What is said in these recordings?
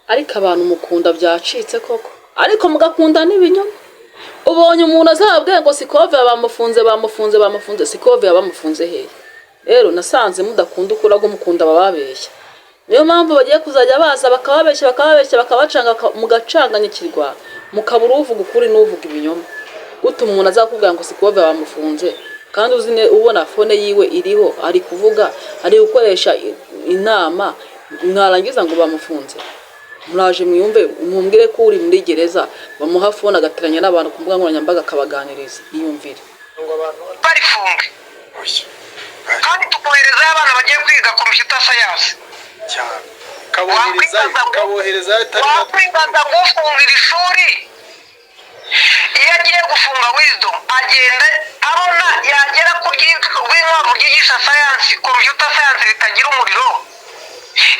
Ariko abantu mukunda byacitse koko, ariko mugakunda n'ibinyoma. Ubonye umuntu azababwiye ngo Scovia bamufunze, bamufunze, bamufunze. Scovia bamufunze hehe? Rero nasanze mudakunda ukuri, ahubwo mukunda abababeshya. Niyo mpamvu bagiye kuzajya baza bakababeshya, bakababeshya, bakabacanga, mugacanganyikirwa, mukabura uvuga ukuri n'uvuga ibinyoma. Gute umuntu azakubwira ngo Scovia bamufunze, kandi uzi ubona phone yiwe iriho, ari kuvuga, ari gukoresha inama, mwarangiza ngo bamufunze? Muraje mwiyumve, mumbwire ko uri muri gereza bamuha phone agateranya n'abantu ku mbuga nkoranyambaga akabaganiriza. Iyumvire. Ngo abantu Barifunge oya. Kandi tukoherezayo abana bagiye kwiga computer science. Cyane, kaboherezayo, kaboherezayo atari natwe. Wakwibaza ngo ufunga iri shuri, iyo agiye gufunga Wisdom, agenda abona yagera ku Rwinkwavu ryigisha science, computer science, ritagira umuriro,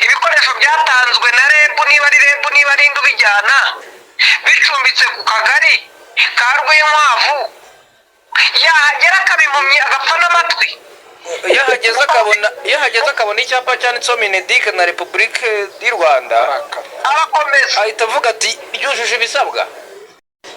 ibikoresho byatanzwe na REB, niba ari REB, niba ari indi ubijyana, bicumbitse ku kagari ka Rwinkwavu, yahagera akaba impumyi, agapfa n'amatwi. Iyo ahageze akabona icyapa cyanditseho MINEDUC na Repubulike y'u Rwanda, Arakara. Abakomeza. Ahita avuga ati ryujuje ibisabwa.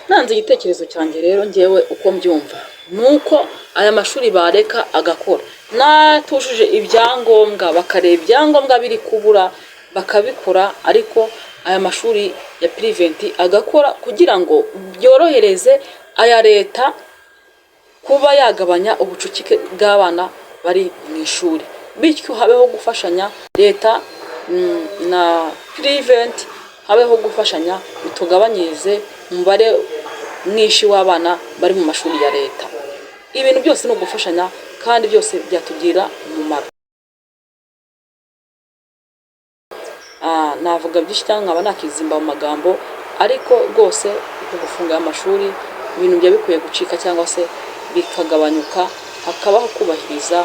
Nanze igitekerezo cyanjye rero, ngewe uko mbyumva ni uko aya mashuri bareka agakora n'atujuje ibyangombwa, bakareba ibyangombwa biri kubura bakabikora, ariko aya mashuri ya private agakora kugira ngo byorohereze aya leta kuba yagabanya ubucucike bw'abana bari mu ishuri, bityo habeho gufashanya leta na private, habeho gufashanya, bitugabanyirize umubare mwinshi w'abana bari mu mashuri ya leta. Ibintu byose ni ugufashanya kandi byose byatugirira umumaro. Navuga byinshi cyangwa nkaba nakizimba mu magambo, ariko rwose uku gufunga aya mashuri, ibintu byaba bikwiye gucika cyangwa se bikagabanyuka, hakabaho kubahiriza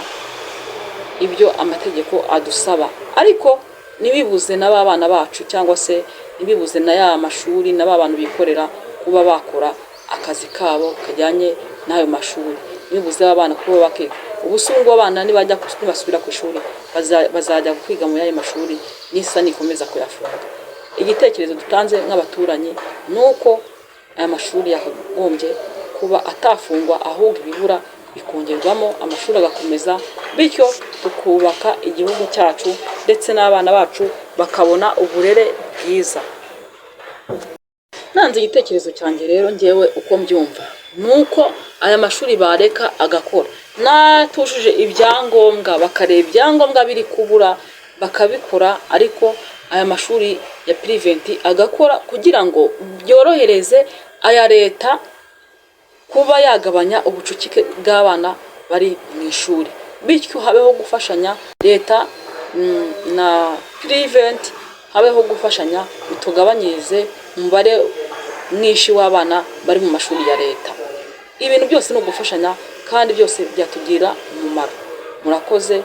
ibyo amategeko adusaba, ariko ntibibuze na ba bana bacu cyangwa se ntibibuze na ya mashuri na ba bantu bikorera kuba bakora akazi kabo kajyanye n'ayo mashuri, ntibibuze ba bana kuba bakiga. Ubu se ubu abana nibajya nibasubira ku ishuri, bazajya kwiga muri ayo mashuri nisa nikomeza kuyafunga? Igitekerezo dutanze nk'abaturanyi ni uko aya mashuri yakagombye kuba atafungwa, ahubwo ibibura bikongerwamo, amashuri agakomeza, bityo tukubaka igihugu cyacu ndetse n'abana bacu bakabona uburere bwiza. Nanze igitekerezo cyanjye rero, ngewe uko mbyumva ni uko aya mashuri bareka agakora n'atujuje ibyangombwa, bakareba ibyangombwa biri kubura bakabikora, ariko aya mashuri ya private agakora kugira ngo byorohereze aya leta kuba yagabanya ubucucike bw'abana bari mu ishuri, bityo habeho gufashanya leta na private, habeho gufashanya, bitugabanyirize umubare mwinshi w'abana bari mu mashuri ya leta. Ibintu byose ni ugufashanya kandi byose byatugirira umumaro. Murakoze.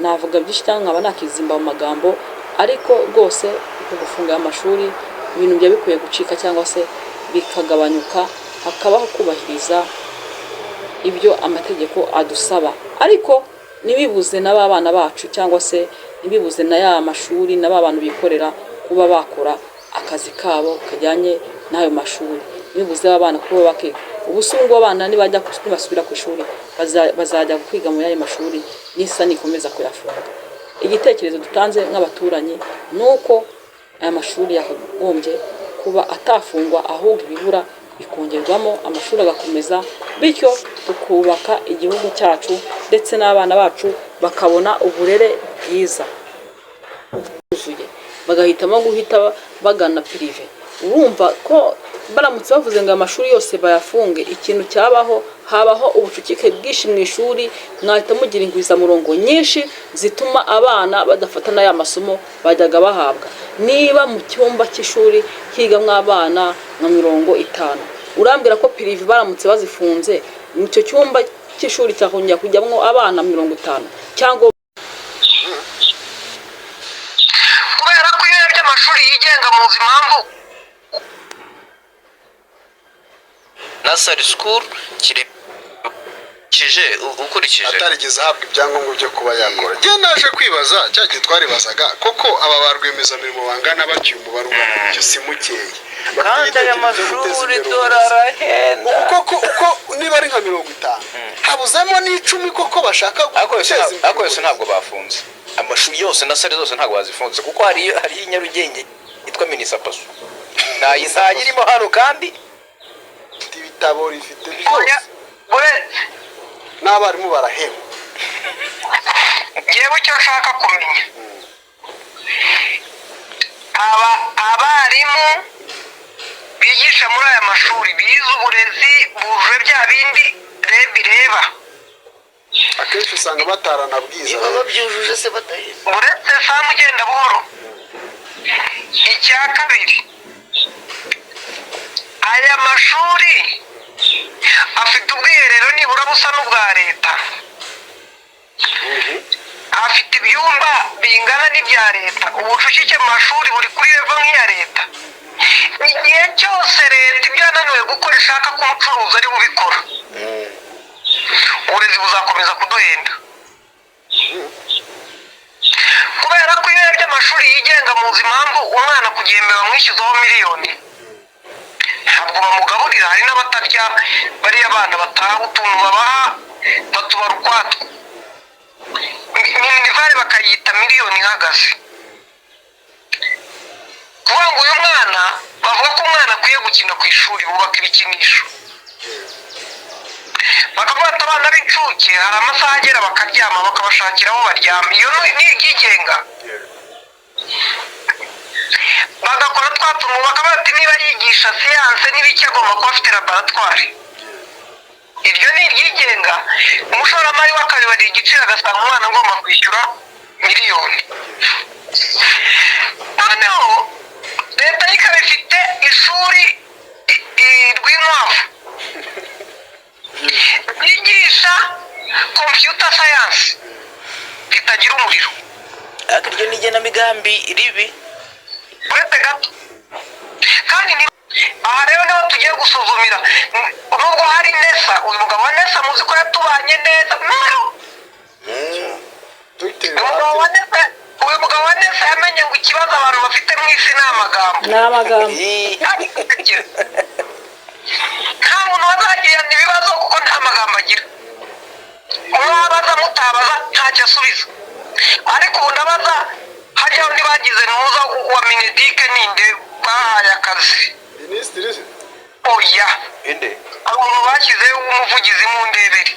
Navuga byinshi cyangwa nkaba nakizimba mu magambo, ariko rwose uku gufunga aya mashuri, ibintu byaba bikwiye gucika cyangwa se bikagabanyuka, hakabaho kubahiriza ibyo amategeko adusaba, ariko ntibibuze na ba bana bacu cyangwa se ntibibuze na ya mashuri na ba bantu bikorera kuba bakora akazi kabo kajyanye n'ayo mashuri, ntibibuze ba bana kuba bakiga. Ubu se ubu abana nibajya nibasubira ku ishuri, bazajya kwiga muri ayo mashuri nisa nikomeza kuyafunga? Igitekerezo dutanze nk'abaturanyi ni uko aya mashuri yakagombye kuba atafungwa, ahubwo ibibura bikongerwamo, amashuri agakomeza, bityo tukubaka igihugu cyacu ndetse n'abana bacu bakabona uburere bwiza. Buzuye bagahitamo guhita bagana privé. Urumva ko baramutse bavuze ngo amashuri yose bayafunge, ikintu cyabaho, habaho ubucucike bwinshi mu ishuri, mwahita mugira ingwizamurongo nyinshi zituma abana badafata n'aya masomo bajyaga bahabwa. Niba mu cyumba cy'ishuri higamo abana nka 50, urambwira ko privé baramutse bazifunze, mu icyo cyumba cy'ishuri cyakongera kujyamo abana 50 cyangwa Kubera ko iyo urebye amashuri yigenga, muzi impamvu Nursery school kiri Ukurikije Atarigeze ahabwa ibyangombwa byo kuba yakora. Njye naje kwibaza cya gihe twaribazaga koko aba ba rwiyemezamirimo bangana batyo, umubare ungana gutyo si mukeya. Bafite Kandi aya igitekerezo cyo guteza mashuri imbere dore uburezi. arahenda. Ubu koko uko niba ari nka 50, habuzemo n'10 koko bashaka Ariko yose guteza imbere ariko yose uburezi. Ntabwo bafunze amashuri yose na salle zose, ntabwo bazifunze, kuko hari i Nyarugenge yitwa Minisapaso, ntayirimo hano kandi. Rifite ibitabo, rifite Oya, byose, n'abarimu barahembwa. Njyewe icyo nshaka kumenya, aba abarimu bigisha muri aya mashuri bize uburezi bujuje bya bindi REB ireba? Akenshi usanga bataranabwiza. Niba babyujuje se bataheza? Uretse samu ugenda buhoro. Icya kabiri, aya mashuri afite ubwiherero nibura busa n'ubwa leta? Afite ibyumba bingana n'ibya leta? Ubucucike mu mashuri buri kuri level nk'iya leta? Igihe cyose leta ibyo yananiwe gukora ishaka ko umucuruzi ari bubikora, uburezi buzakomeza kuduhenda, kubera ko iyo urebye amashuri yigenga, muzi impamvu umwana ku gihembwe bamwishyuzaho miliyoni? Ntabwo bamugaburira, hari n'abatarya. Bariya bana bataha, utuntu babaha batubara ukwatwo. Minerval bakayita miliyoni ihagaze. Kuvuga ngo uyu mwana, bavuga ko umwana akwiye gukina ku ishuri, bubaka ibikinisho, bakavuga ati abana b'incuke hari amasaha agera bakaryama, bakabashakira aho baryama. Iyo ni ibyigenga. Bagakora twa tuntu, bakavuga ati niba yigisha siyanse n'ibiki agomba kuba afite laboratwari. Iryo ni iryigenga. Umushoramari we akabibarira igiciro, agasanga umwana agomba kwishyura miliyoni. Noneho leta yo ikaba ifite ishuri Rwinkwavu ryigisha computer science ritagira umuriro. Ariko iryo ni igenamigambi ribi. Uretse gato kandi ni aha rero niho tugiye gusuzumira. Nubwo hari NESA, uyu mugabo wa NESA muzi ko yatubanye neza. Dogiteri. Uyu mugabo wa NESA yamenye ngo ikibazo abantu bafite mu isi ni amagambo. Ni amagambo. Nta muntu wazagirana ibibazo kuko nta magambo agira. Mwabaza mutabaza ntacyo asubiza. Ariko ubu ndabaza, hajya undi bagize ntuza wa MINEDUC, ninde bahaye akazi? Minisitiri se? Oya. Inde? Hari umuntu bashyizeho w'umuvugizi mu ndebere.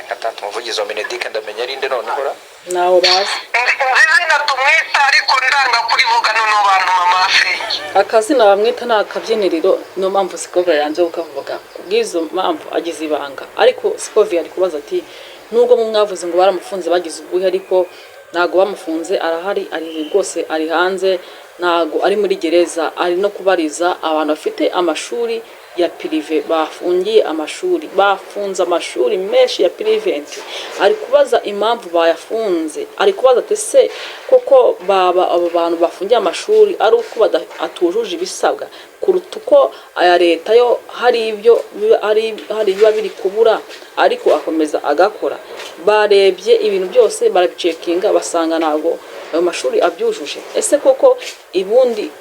Nka umuvugizi wa MINEDUC ndamenya ari nde noneho ra? Ntawo bazi. Nzi izina tumwita, ariko ndanga kurivuga, noneho bantu mama asenge. Akazina bamwita ni akabyiniriro, niyo mpamvu Sikovia yanze kukavuga. Kubw'izo mpamvu agize ibanga. Ariko Sikovia ari kubaza ati nubwo mu mwavuze ngo baramufunze bagize ubuhe, ariko ntabwo bamufunze, arahari, ari rwose, ari hanze, ntabwo ari muri gereza. Ari no kubariza abantu bafite amashuri ya privé bafungiye amashuri, bafunze amashuri menshi ya private. Ari kubaza impamvu bayafunze. Ari kubaza ati se koko baba abo bantu bafungiye amashuri ari uko atujuje ibisabwa kuruta uko aya leta yo hari ibyo hari ibiba biri kubura, ariko akomeza agakora? Barebye ibintu byose, barabicekinga, basanga ntabwo ayo mashuri abyujuje. Ese koko ibundi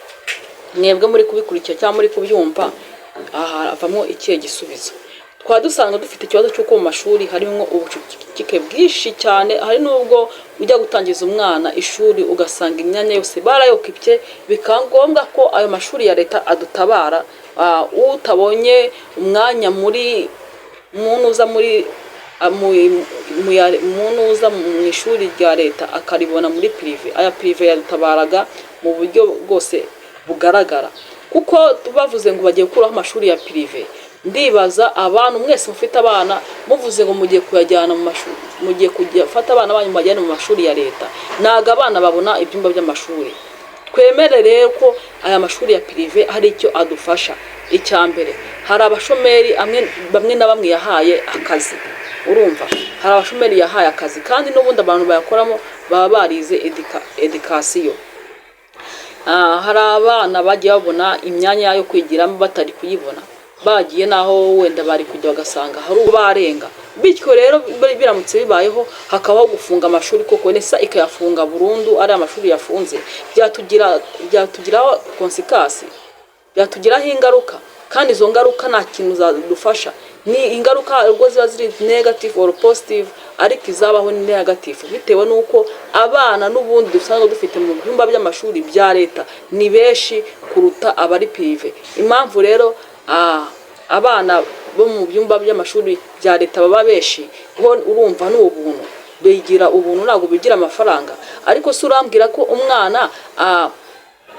mwebwe muri kubikurikira cyangwa muri kubyumva, aha havamo ikihe gisubizo? Twaba dusanga dufite ikibazo cy'uko mu mashuri harimo ubucucike bwinshi cyane. Hari n'ubwo ujya gutangiza umwana ishuri ugasanga imyanya yose barayokipye, bikaba ngombwa ko ayo mashuri ya leta adutabara. Utabonye umwanya muri muntu uza muri muntu uza mu ishuri rya leta akaribona muri privé, aya privé yadutabaraga mu buryo bwose bugaragara. Kuko bavuze ngo bagiye gukuraho amashuri ya privé, ndibaza abantu mwese mufite abana, muvuze ngo mugiye kuyajyana mu mashuri, mugiye kujya fata abana banyu mubajyane mu mashuri ya leta, ntabwo abana babona ibyumba by'amashuri. Twemere rero ko aya mashuri ya privé hari icyo adufasha. Icya mbere, hari abashomeri amwe bamwe na bamwe yahaye akazi. Urumva, hari abashomeri yahaye akazi, kandi n'ubundi abantu bayakoramo baba barize éducation. Hari abana bagiye babona imyanya yo kwigiramo batari kuyibona. Bagiye n'aho wenda bari kujya bagasanga hari uwo barenga. Bityo rero biramutse bibayeho hakabaho gufunga amashuri koko, NESA ikayafunga burundu, ari amashuri yafunze, byatugiraho conséquences, byatugiraho ingaruka, kandi izo ngaruka nta kintu zadufasha. Ni ingaruka ubwo ziba ziri negative or positive, ariko izabaho ni negative, bitewe n'uko abana n'ubundi dusanzwe dufite mu byumba by'amashuri bya leta ni benshi kuruta abari privé. Impamvu rero abana bo mu byumba by'amashuri bya leta baba benshi, bo urumva ni ubuntu, bigira ubuntu, ntabwo bigira amafaranga. Ariko se urambwira ko umwana,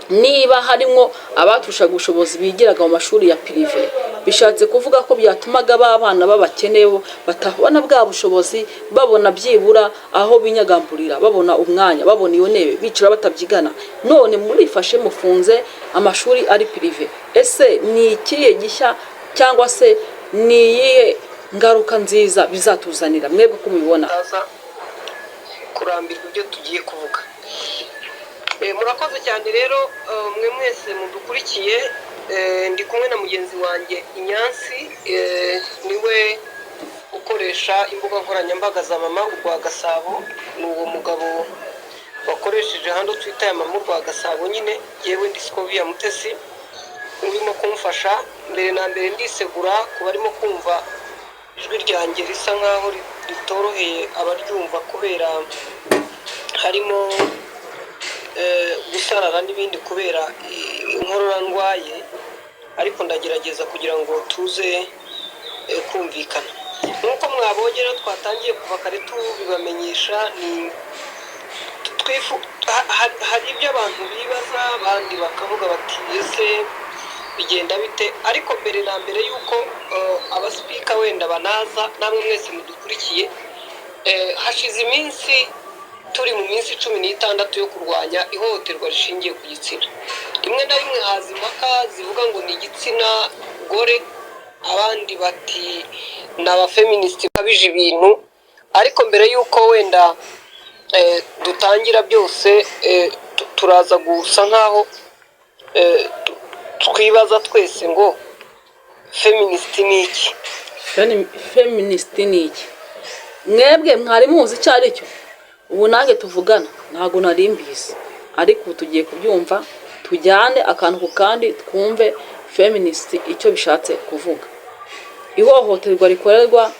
niba harimo abaturushaga ubushobozi bigiraga mu mashuri ya privé, bishatse kuvuga ko byatumaga ba bana b'abakene bo batabona bwa bushobozi babona byibura aho binyagamburira, babona umwanya, babona iyo ntebe bicara batabyigana? None murifashe mufunze amashuri ari privé. Ese ni ikihe gishya cyangwa se ni iyihe ngaruka nziza bizatuzanira, mwebwe ko mubibona? Aza kurambirwa ibyo tugiye kuvuga. Murakoze cyane rero, mwe mwese mudukurikiye. Ndi kumwe na mugenzi wanjye Inyansi, niwe ukoresha imbuga nkoranyambaga za Mama Urwa Gasabo. Ni uwo mugabo wakoresheje hano twita ya Mama Urwa Gasabo nyine. Yewe, ndi Scovia Mutesi urimo kumfasha. Mbere na mbere ndisegura ku barimo kumva ijwi ryanjye risa nkaho ritoroheye abaryumva, kubera harimo gusarara n'ibindi, kubera inkorora ndwaye, ariko ndagerageza kugira ngo tuze kumvikana. Nk'uko mwabonye rero, twatangiye kuva kare tubibamenyesha, ni hari ibyo abantu bibaza, abandi bakavuga bati: "Ese bigenda bite?" Ariko mbere na mbere y'uko aba speaker wenda banaza, namwe mwese mudukurikiye, hashize iminsi turi mu minsi 16 yo kurwanya ihohoterwa rishingiye ku gitsina. Rimwe na rimwe haza impaka zivuga ngo ni igitsina gore, abandi bati ni abafeministi bakabije ibintu. Ariko mbere y'uko wenda dutangira byose, turaza gusa nk'aho twibaza twese ngo feminist ni iki? Feminist ni iki? Mwebwe mwari muzi icyo ari cyo? Ubu nanjye tuvugana ntabwo nari mbizi, ariko ubu tugiye kubyumva, tujyane akantu ku kandi, twumve feminist icyo bishatse kuvuga. Ihohoterwa rikorerwa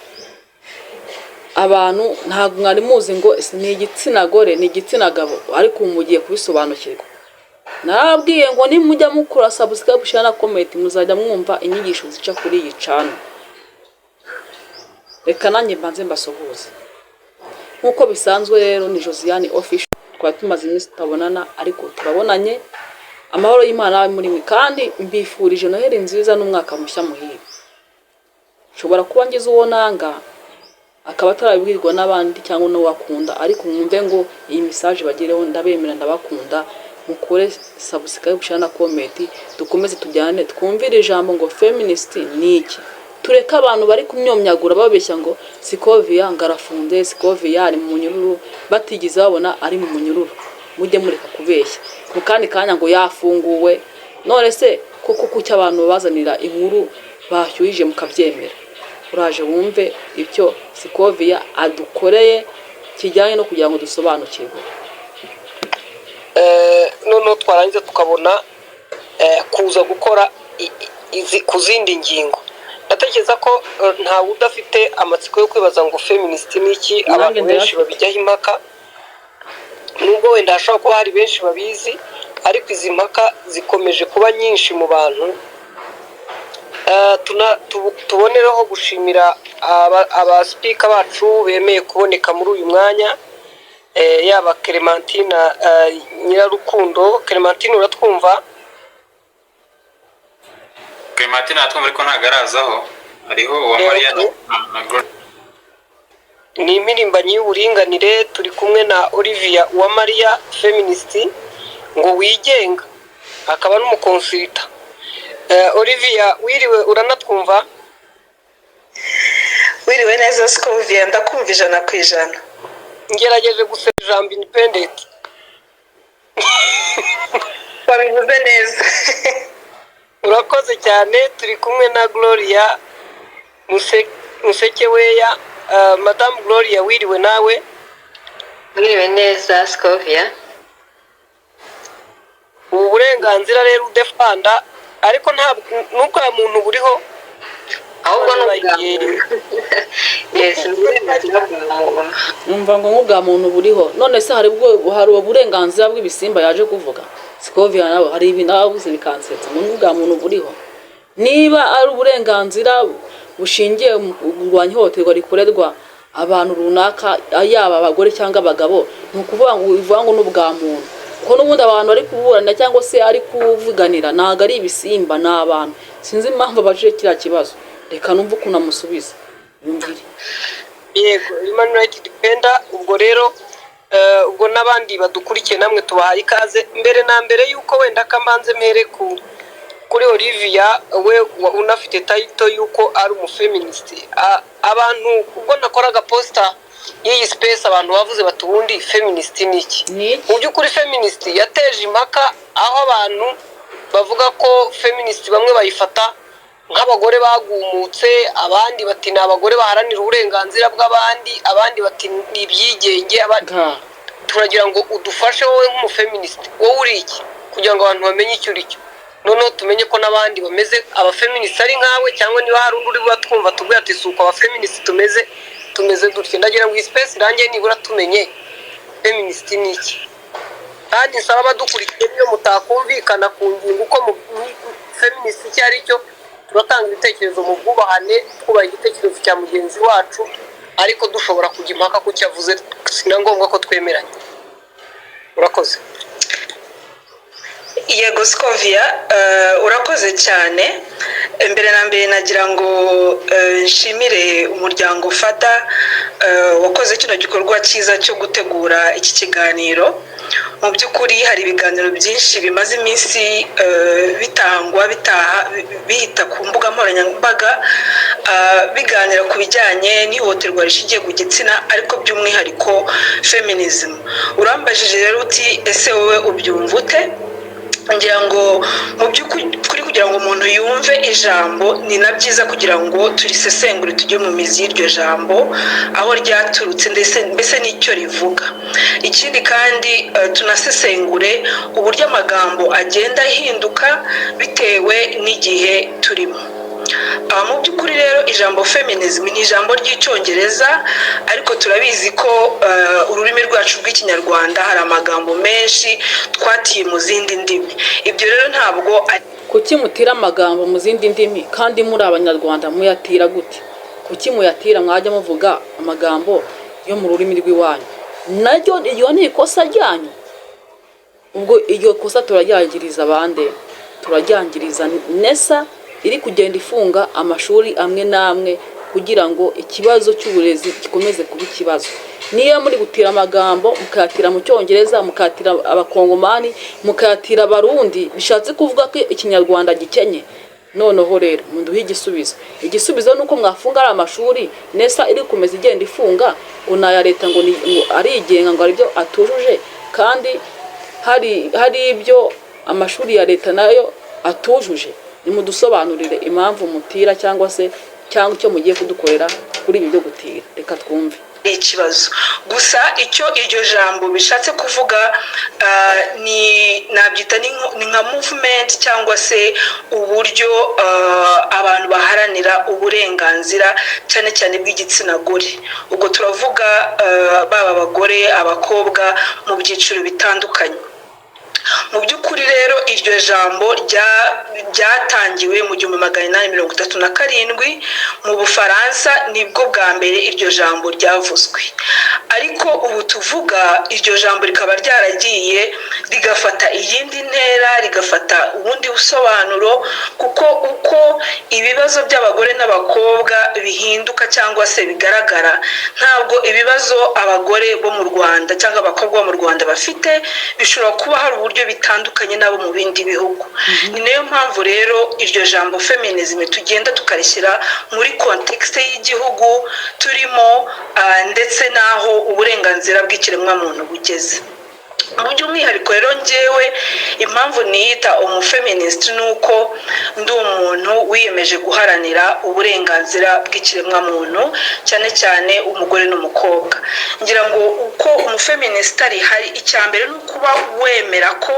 abantu, ntabwo mwari muzi ngo ni igitsina gore, ni igitsina gabo, ariko ubu mugiye kubisobanukirwa. Narababwiye ngo nimujya mukora subscribe, share na comment, muzajya mwumva inyigisho zica kuri iyi channel. Reka nanjye mbanze mbasuhuze nk'uko bisanzwe. Rero ni Josiane Official. Twari tumaze iminsi tutabonana, ariko turabonanye. Amahoro y'Imana abe muri mwe, kandi mbifurije Noheli nziza n'umwaka mushya muhire. Nshobora kuba ngize uwo nanga akaba atarabibwirwa n'abandi cyangwa n'uwo akunda, ariko mwumve ngo iyi message bagereho. Ndabemera, ndabakunda. Mukore subscribe, share na comment, dukomeze tujyane, twumvire ijambo ngo feminist ni iki. Tureke abantu bari kumyomyagura babeshya ngo Scovia ngo arafunze, Scovia ari mu munyururu, batigeze babona ari mu munyururu. Mujye mureka kubeshya. Mu kandi kanya ngo yafunguwe. None se koko kuki abantu babazanira inkuru bashyuhije mukabyemera? Uraje wumve icyo Scovia adukoreye kijyanye no kugira ngo dusobanukirwe. Noneho twarangiza tukabona kuza gukora ku zindi ngingo. Ndatekereza ko ntawe udafite amatsiko yo kwibaza ngo feminist ni iki. Nanjye Abantu benshi ndayafite. babijyaho impaka, nubwo wenda hashobora kuba hari benshi babizi, ariko izi mpaka zikomeje kuba nyinshi mu bantu. Tubonereho gushimira aba speaker bacu bemeye kuboneka muri uyu mwanya, yaba Clementine Nyirarukundo. Clementine, uratwumva? Clementine aratwumva, ariko ntabwo arazaho. Hariho uwa Mariya na Gloria. Ni impirimbanyi y'uburinganire. Turi kumwe na Olivia Uwamariya, feminist ngo wigenga, akaba n'umu consultant. Olivia, wiriwe? Uranatwumva? Wiriwe neza Scovia, ndakumva 100%. Ngerageje gusaba ijambo independent. Wabivuze neza. Urakoze cyane. Turi kumwe na Gloria Musekeweya. Madamu Gloria, wiriwe nawe? Mwiriwe neza, Scovia. Ubu burenganzira rero udefanda, ariko ntabwo n'ubwa muntu buriho. Ahubwo ni ubwa muntu, yes, ni uburenganzira bwa muntu. Numva ngo nk'ubwa muntu buriho. None se hari ubwo hari uburenganzira bw'ibisimba yaje kuvuga? Scovia nawe hari ibintu aba avuze bikansetsa, ngo n'ubwa muntu buriho. Niba ari uburenganzira bushingiye mu kurwanya ihohoterwa rikorerwa abantu runaka, yaba abagore cyangwa abagabo, ni ukuvuga ngo bivuga ngo n'ubwa muntu, kuko n'ubundi abantu bari kuburana cyangwa se ari kuvuganira ntabwo ari ibisimba, ni abantu. Sinzi impamvu abajije kiriya kibazo. Reka numve ukuntu amusubiza, yumvire. Yego, human right defender. Ubwo rero ubwo n'abandi badukurikiye namwe tubahaye ikaze. Mbere na mbere y'uko wenda kamanze mpere kuri Olivia, we unafite title y'uko ari umufeministi. Abantu ubwo nakoraga poster y'iyi space, abantu bavuze bati: "Ubundi feminist ni iki?" Ni iki? Mu by'ukuri feminist yateje impaka, aho abantu bavuga ko feminist bamwe bayifata nk'abagore bagumutse, abandi bati ni abagore baharanira uburenganzira bw'abandi, abandi bati ni ibyigenge, abandi Ga. Turagira ngo udufashe wowe nk'umufeminist, wowe uri iki, kugira ngo abantu bamenye icyo uri cyo, noneho tumenye ko n'abandi bameze abafeminist ari nkawe, cyangwa niba hari undi uri buba twumva tubwira ati: "Si uko abafeminist tumeze, tumeze dutya." Ndagira ngo iyi space irangiye nibura tumenye feminist ni iki. Kandi nsaba abadukurikiye, niyo mutakumvikana ku ngingo uko feminist icyo ari cyo, turatanga ibitekerezo mu bwubahane, twubaha igitekerezo cya mugenzi wacu, ariko dushobora kujya impaka ku cyo avuze, si na ngombwa ko twemeranya. Urakoze. Yego Scovia, urakoze cyane. Mbere na mbere nagira ngo nshimire umuryango FADA wakoze kino gikorwa cyiza cyo gutegura iki kiganiro. Mu by'ukuri hari ibiganiro byinshi bimaze iminsi bitangwa, bitaha, bihita ku mbuga nkoranyambaga, biganira ku bijyanye n'ihohoterwa rishingiye ku gitsina, ariko by'umwihariko feminism. Urambajije rero uti: "Ese wowe ubyumva ute?" Ngira ngo mu by'ukuri kugira ngo umuntu yumve ijambo, ni na byiza kugira ngo turisesengure, tujye mu mizi y'iryo jambo, aho ryaturutse, ndetse mbese n'icyo rivuga. Ikindi kandi tunasesengure uburyo amagambo agenda ahinduka bitewe n'igihe turimo. Mu by'ukuri rero ijambo feminism ni ijambo ry'Icyongereza, ariko turabizi ko ururimi rwacu rw'Ikinyarwanda hari amagambo menshi twatiye mu zindi ndimi. Ibyo rero ntabwo ari Kuki mutira amagambo mu zindi ndimi kandi muri Abanyarwanda? Muyatira gute? Kuki muyatira? Mwajya muvuga amagambo yo mu rurimi rw'iwanyu. Naryo iryo ni ikosa ryanyu. Ubwo iryo kosa turaryangiriza abande? Turaryangiriza NESA iri kugenda ifunga amashuri amwe n'amwe kugira ngo ikibazo cy'uburezi gikomeze kuba ikibazo. Niyo muri gutira amagambo, mukayatira mu Cyongereza, mukayatira Abakongomani, mukayatira Abarundi, bishatse kuvuga ko Ikinyarwanda gikenye. Noneho rero muduhe igisubizo. Igisubizo ni uko mwafunga ari amashuri NESA iri gukomeza igenda ifunga, ngo ni aya leta, ngo arigenga, ngo hari ibyo atujuje, kandi hari ibyo amashuri ya leta nayo atujuje. Nimudusobanurire impamvu mutira, cyangwa se cyangwa icyo mugiye kudukorera kuri ibi byo gutira. Reka twumve. Ikibazo gusa, icyo iryo jambo bishatse kuvuga ni nabyita ni nka movement cyangwa se uburyo abantu baharanira uburenganzira, cyane cyane bw'igitsina gore. Ubwo turavuga baba abagore, abakobwa mu byiciro bitandukanye. Mu by'ukuri rero iryo jambo ryatangiwe mu 1837 mu Bufaransa, nibwo bwa mbere iryo jambo ryavuzwe. Ariko ubu tuvuga iryo jambo rikaba ryaragiye rigafata iyindi ntera, rigafata ubundi busobanuro, kuko uko ibibazo by'abagore n'abakobwa bihinduka cyangwa se bigaragara, ntabwo ibibazo abagore bo mu Rwanda cyangwa abakobwa bo mu Rwanda bafite bishobora kuba hari uburyo bitandukanye n'abo mu bindi bihugu. Ni nayo mpamvu rero iryo jambo feminism tugenda tukarishyira muri context y'igihugu turimo, ndetse n'aho uburenganzira bw'ikiremwamuntu bugeze. Mu by'umwihariko rero, njyewe impamvu niyita umufeminist ni uko ndi umuntu wiyemeje guharanira uburenganzira bw'ikiremwamuntu, cyane cyane umugore n'umukobwa. Ngira ngo uko umufeminist ari, hari icya mbere ni ukuba wemera ko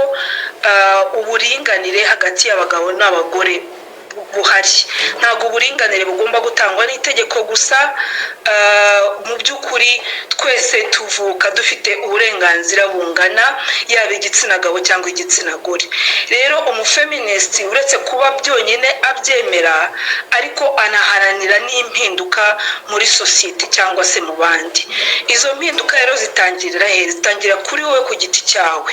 uburinganire hagati y'abagabo n'abagore buhari. Ntabwo uburinganire bugomba gutangwa n'itegeko gusa. Mu by'ukuri twese tuvuka dufite uburenganzira bungana, yaba igitsina gabo cyangwa igitsina gore. Rero umufeminist, uretse kuba byonyine abyemera, ariko anaharanira n'impinduka muri sosiyete cyangwa se mu bandi. Izo mpinduka rero zitangirira he? Zitangira kuri wowe ku giti cyawe,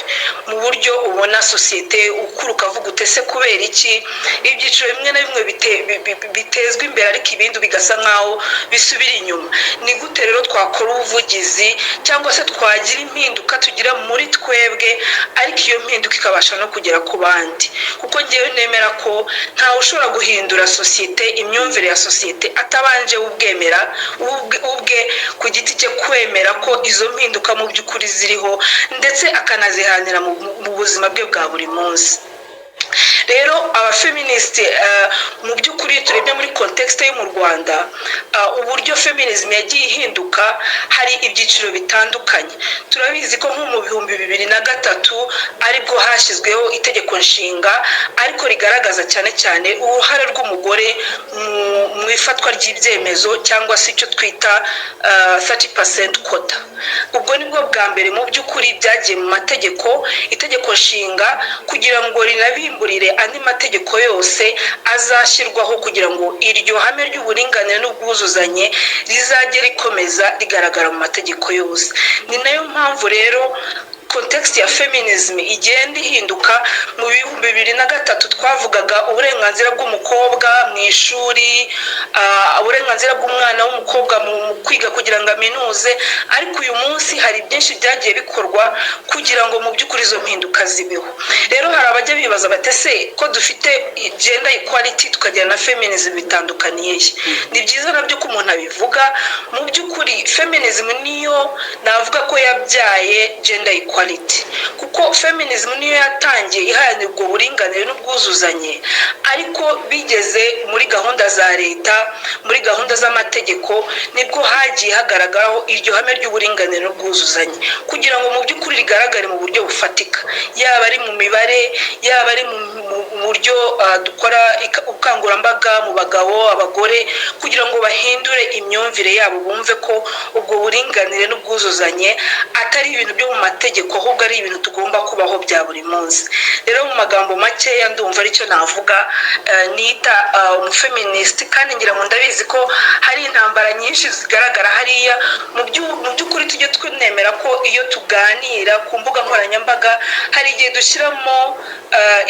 mu buryo ubona sosiyete ukura, ukavuga uti: "Ese kubera iki ibyiciro bimwe na bimwe bitezwa imbere, ariko ibindi bigasa nkaho bisubira inyuma?" Ni gute rero twakora ubuvugizi cyangwa se twagira impinduka tugira muri twebwe, ariko iyo mpinduka ikabasha no kugera ku bandi? Kuko ngewe nemera ko ntawe ushobora guhindura sosiyete, imyumvire ya sosiyete, atabanje ubwemera ubwe ku giti cye, kwemera ko izo mpinduka mu by'ukuri ziriho, ndetse akanaziharanira mu buzima bwe bwa buri munsi. Rero abafeministi, mu by'ukuri turebye muri contexte yo mu Rwanda, uburyo feminism yagiye ihinduka, hari ibyiciro bitandukanye. Turabizi ko nko mu 2003 aribwo hashyizweho itegeko nshinga, ariko rigaragaza cyane cyane uruhare rw'umugore mu ifatwa ry'ibyemezo, cyangwa se icyo twita 30% quota. Ubwo nibwo bwa mbere mu by'ukuri byagiye mu mategeko, itegeko nshinga, kugira ngo rinabimburire andi mategeko yose azashyirwaho, kugira ngo iryo hame ry'uburinganire n'ubwuzuzanye rizajye rikomeza rigaragara mu mategeko yose. Ni nayo mpamvu rero context ya feminism igenda ihinduka. Mu 2003 twavugaga uburenganzira bw'umukobwa mu ishuri, uburenganzira bw'umwana w'umukobwa mu kwiga kugira ngo aminuze, ariko uyu munsi hari byinshi byagiye bikorwa kugira ngo mu by'ukuri izo mpinduka zibeho. Rero hari abajya bibaza bati: "Ese ko dufite gender equality, tukagira na feminism, bitandukaniye he?" Ni byiza nabyo ko umuntu abivuga. Mu by'ukuri feminism niyo navuga ko yabyaye gender equality, kuko feminism niyo yatangiye iharanira ubwo buringanire n'ubwuzuzanye, ariko bigeze muri gahunda za leta, muri gahunda z'amategeko, nibwo hagiye hagaragaraho iryo hame ry'uburinganire n'ubwuzuzanye, kugira ngo mu by'ukuri rigaragare mu buryo bufatika, yaba ari mu mibare, yaba ari mu buryo dukora ubukangurambaga mu bagabo, abagore, kugira ngo bahindure imyumvire yabo, bumve ko ubwo buringanire n'ubwuzuzanye atari ibintu byo mu mategeko, ahubwo ari ibintu tugomba kubaho bya buri munsi. Rero mu magambo makeya, ndumva aricyo navuga nita umufeminist. Kandi ngira ngo ndabizi ko hari intambara nyinshi zigaragara hariya. Mu by'ukuri tujye tunemera ko iyo tuganira ku mbuga nkoranyambaga, hari igihe dushyiramo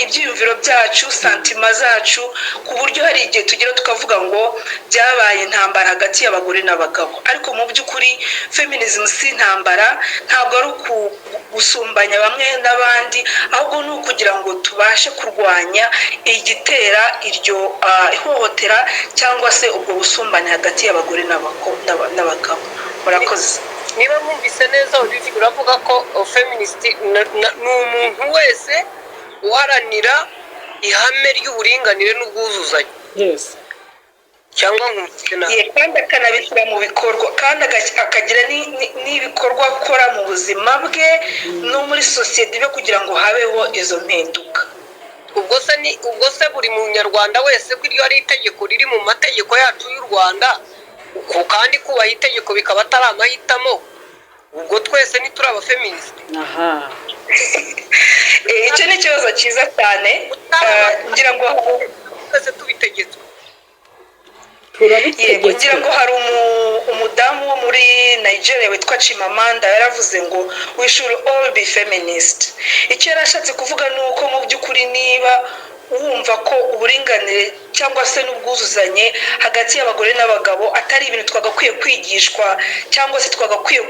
ibyiyumviro byacu, sentiments zacu, ku buryo hari igihe tugira tukavuga ngo byabaye intambara hagati y'abagore n'abagabo. Ariko mu by'ukuri feminism si intambara, ntabwo ari gusumbanya bamwe n'abandi, ahubwo ni ukugira ngo tubashe kurwanya igitera iryo ihohotera cyangwa se ubwo busumbane hagati y'abagore n'abagabo. Murakoze. Niba mwumvise neza, Olivier, uravuga ko feminist ni umuntu wese uharanira ihame ry'uburinganire n'ubwuzuzanye? Yes. Cyangwa nkumvise nabi? Kandi akanabishyira mu bikorwa, kandi akagira n'ibikorwa akora mu buzima bwe no muri sosiyete byo kugira ngo habeho izo mpinduka. Ubwo se buri munyarwanda wese, ko iryo ari itegeko riri mu mategeko yacu y'u Rwanda, kandi kubaha itegeko bikaba atari amahitamo, ubwo twese ntituri abafeminist? Aha. Icyo ni ikibazo cyiza cyane. Ngira ngo Twese tubitegetswe. Yego, ngira ngo Turabitegetswe. hari umudamu wo muri Nigeria witwa Chimamanda, yaravuze ngo: "We should all be feminist." Icyo yari ashatse kuvuga ni uko mu by'ukuri niba wumva ko uburinganire cyangwa se n'ubwuzuzanye hagati y'abagore n'abagabo atari ibintu twagakwiye kwigishwa cyangwa se twagakwiye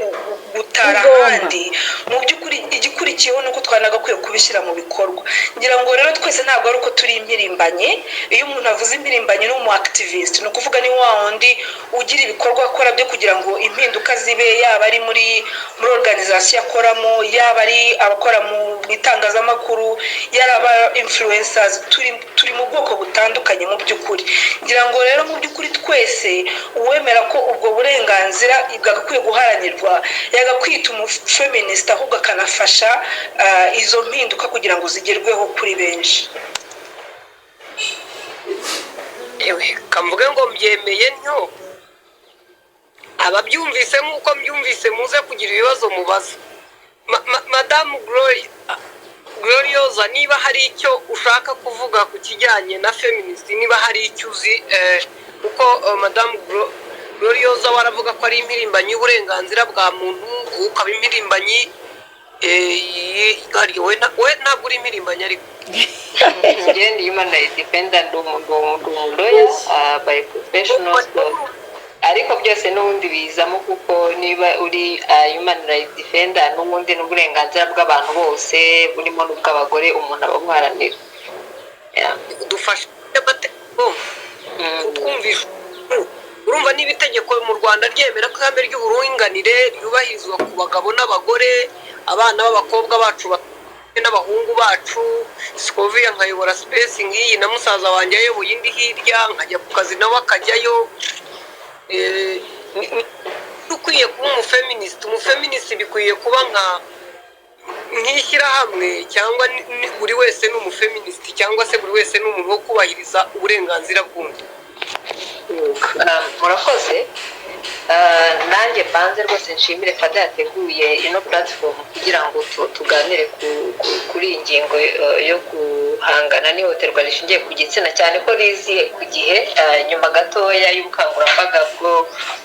gutara Tugomba. ahandi. Mu by'ukuri, igikurikiyeho ni uko twanagakwiye kubishyira mu bikorwa. Ngira ngo rero twese ntabwo ari uko turi impirimbanyi. Iyo umuntu avuze impirimbanyi, ni umu activist, ni ukuvuga ni wa wundi ugira ibikorwa akora byo kugira ngo impinduka zibe, yaba ari muri organization akoramo, yaba ari abakora mu itangazamakuru, yaba aba influencers. Turi mu bwoko butandukanye. Mu by'ukuri, ngira ngo rero mu by'ukuri twese uwemera ko ubwo burenganzira bwagakwiye guharanirwa yagakwita umufeminist, ahubwo akanafasha izo mpinduka kugira ngo zigerweho kuri benshi. Ewe, kamvuge ngo mbyemeye ntyo. Ababyumvise nk'uko mbyumvise, muze kugira ibibazo mubaza. Madamu Glorioza, niba hari icyo ushaka kuvuga ku kijyanye na feminist, niba hari icyo uzi, kuko Madamu Glorioza we aravuga ko ari impirimbanyi y'uburenganzira bwa muntu, wowe ukaba impirimbanyi we ntabwo uri impirimbanyi ariko. Njye ndi human rights defender, ndi umu lawyer by professional, so ariko byose n'ubundi bizamo, kuko niba uri human rights defender, n'ubundi n'uburenganzira bw'abantu bose burimo n'ubw'abagore umuntu aba abuharanira. Yeah. Dufashe amategeko kutwumvisha. Urumva niba itegeko mu Rwanda ryemera ko ihame ry'uburinganire ryubahirizwa ku bagabo n'abagore, abana b'abakobwa bacu n'abahungu bacu, Sikoviya nkayobora space nk'iyi na musaza wanjye ayoboye indi hirya, nkajya ku kazi nawe akajyayo, ukwiye kuba umufeminist. Umufeminist bikwiye kuba nk'ishyirahamwe, cyangwa buri wese ni umufeminist, cyangwa se buri wese ni umuntu wo kubahiriza uburenganzira bw'undi? Murakoze. Nanjye mbanze rwose nshimire FADA yateguye ino platform kugira ngo tuganire kuri iyi ngingo yo guhangana n'ihohoterwa rishingiye ku gitsina, cyane ko riziye ku gihe, nyuma gatoya y'ubukangurambaga bwo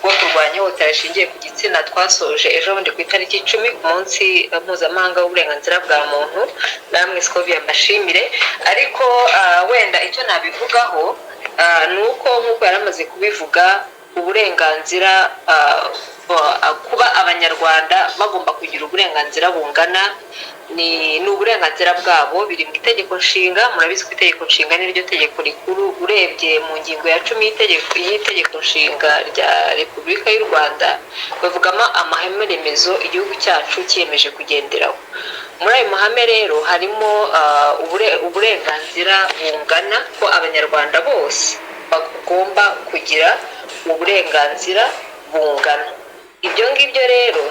kurwanya ihohoterwa rishingiye ku gitsina twasoje ejo bundi ku itariki 10, ku munsi mpuzamahanga w'uburenganzira bwa muntu. Namwe Scovia mbashimire. Ariko wenda icyo nabivugaho ni uko, nk'uko yari amaze kubivuga, uburenganzira, kuba Abanyarwanda bagomba kugira uburenganzira bungana ni uburenganzira bwabo, biri mu itegeko nshinga. Murabizi ko itegeko nshinga ni ryo tegeko rikuru. Urebye mu ngingo ya 10 y'itegeko nshinga rya Repubulika y'u Rwanda, bavugamo amahame remezo igihugu cyacu cyiyemeje kugenderaho. Muri ayo mahame rero harimo uburenganzira bungana, ko Abanyarwanda bose bagomba kugira uburenganzira bungana. Ibyo ngibyo rero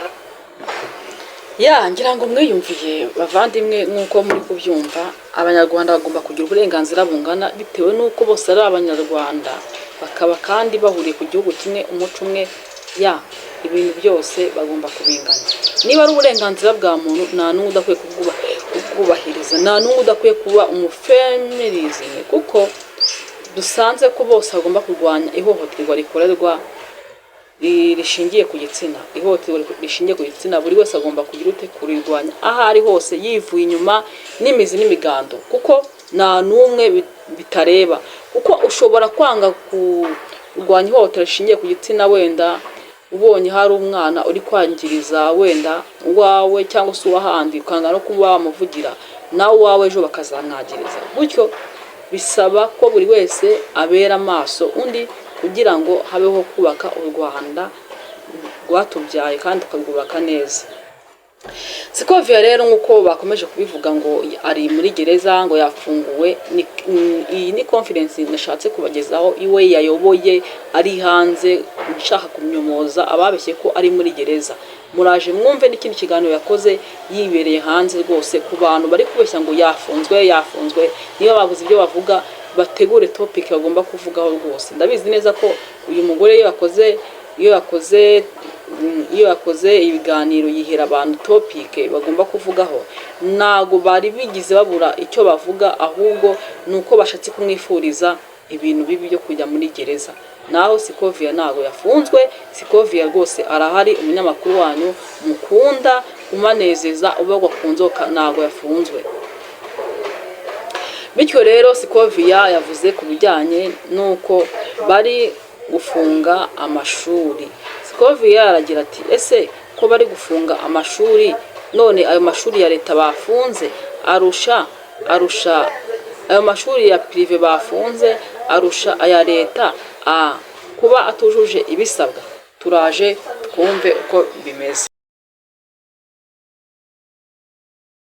Ya, ngira ngo mwiyumviye bavandimwe, nk'uko muri kubyumva, Abanyarwanda bagomba kugira uburenganzira bungana bitewe n'uko bose ari Abanyarwanda, bakaba kandi bahuriye ku gihugu kimwe, umuco umwe. Ya, ibintu byose bagomba kubinganya. Niba ari uburenganzira bwa muntu, nta n'umwe udakwiye kubwubahiriza, nta n'umwe udakwiye kuba umufeminism, kuko dusanze ko bose bagomba kurwanya ihohoterwa rikorerwa rishingiye ku gitsina. Ihohoterwa rishingiye ku gitsina, buri wese agomba kugira ute? Kurirwanya aho ari hose, yivuye inyuma n'imizi n'imigando, kuko nta n'umwe bitareba. Kuko ushobora kwanga kurwanya ihohoterwa rishingiye ku gitsina, wenda ubonye hari umwana uri kwangiriza wenda uwawe cyangwa se uw'ahandi, ukanga no kuba wamuvugira, nawe uwawe ejo bakazamwangiriza. Gutyo bisaba ko buri wese abera amaso undi kugira ngo habeho kubaka u Rwanda rwatubyaye kandi tukarwubaka neza. Sikoviya rero, nk'uko bakomeje kubivuga ngo ari muri gereza, ngo yafunguwe, iyi ni conference nashatse kubagezaho iwe yayoboye ari hanze, nshaka kumyomoza ababeshye ko ari muri gereza. Muraje mwumve n'ikindi kiganiro yakoze yibereye hanze rwose, ku bantu bari kubeshya ngo yafunzwe, yafunzwe. Niba babuze ibyo bavuga, bategure topic bagomba kuvugaho rwose. Ndabizi neza ko uyu mugore iyo yakoze ibiganiro yihera abantu topic bagomba kuvugaho. Ntago bari bigize babura icyo bavuga, ahubwo ni uko bashatse kumwifuriza ibintu bibi byo kujya muri gereza. Naho Sikoviya ntago yafunzwe. Sikoviya rwose arahari, umunyamakuru wanyu mukunda, umanezeza, ubagwa ku nzoka, ntago yafunzwe. Bityo rero, Scovia yavuze ku bijyanye n'uko bari gufunga amashuri. Scovia aragira ati: "Ese ko bari gufunga amashuri, none ayo mashuri ya leta bafunze arusha ayo mashuri ya privé bafunze, arusha aya leta kuba atujuje ibisabwa?" Turaje twumve uko bimeze.